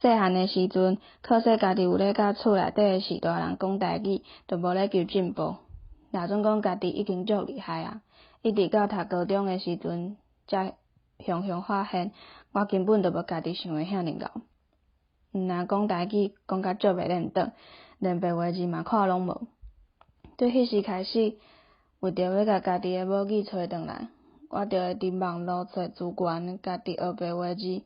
細漢的時陣，靠勢家己有咧佮厝內底的序大人講台語，就無咧求進步。若準講家己已經足厲害啊！一直到讀高中的時陣，才雄雄發現，我根本就無家己想的遐爾𠢕。毋但講台語講甲足袂輪轉，連白話字嘛看攏無。對彼時開始，為著欲共家己的母語揣轉來，我就會佇網路揣資源，家己學白話字。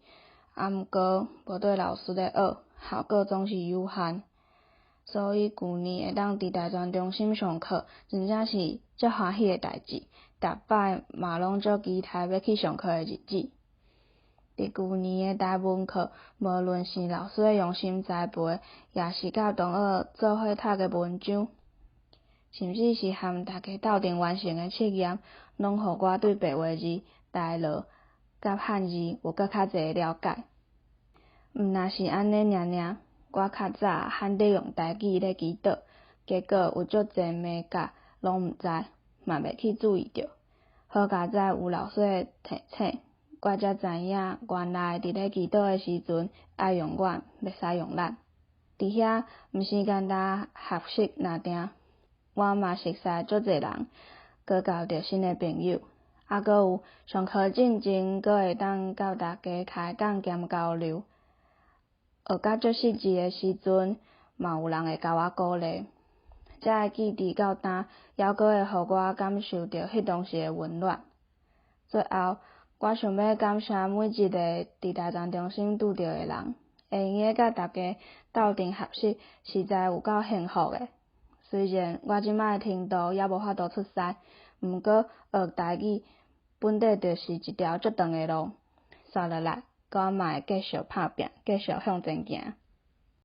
啊，毋過無綴老師咧學，效果總是有限。所以舊年會當佇大專中心上課，真正是足歡喜的代誌。逐擺嘛攏足期待欲去上課的日子。佇舊年的台文課，無論是老師的用心栽培，抑是佮同學做伙讀的文章，甚至是和大家鬥陣完成的測驗，攏予我對白話字、台樂佮漢字有閣較濟的了解。毋但是按呢爾爾，我較早罕咧用台語咧祈禱，結果有足濟眉角攏毋知，嘛袂去注意著。好佳哉有老師的提醒，我才知影原來佇咧祈禱的時陣愛用阮，袂使用咱。佇遐毋是干焦學習爾定，我嘛熟似足濟人，閣交著新的朋友，猶閣有上課進前閣會當佮大家開講兼交流。學甲足失志的時陣，嘛有人會共我鼓勵。才會記佇到今，猶閣會予我感受著彼當時的溫暖。最後，我想欲感謝每一個佇大專中心拄著的人，會用得佮大家鬥陣學習，實在有夠幸福的。雖然我這擺的程度猶無法度出師，毋過學台語本底就是一條足長的路。煞落來，我嘛會繼續拍拚，繼續向前行。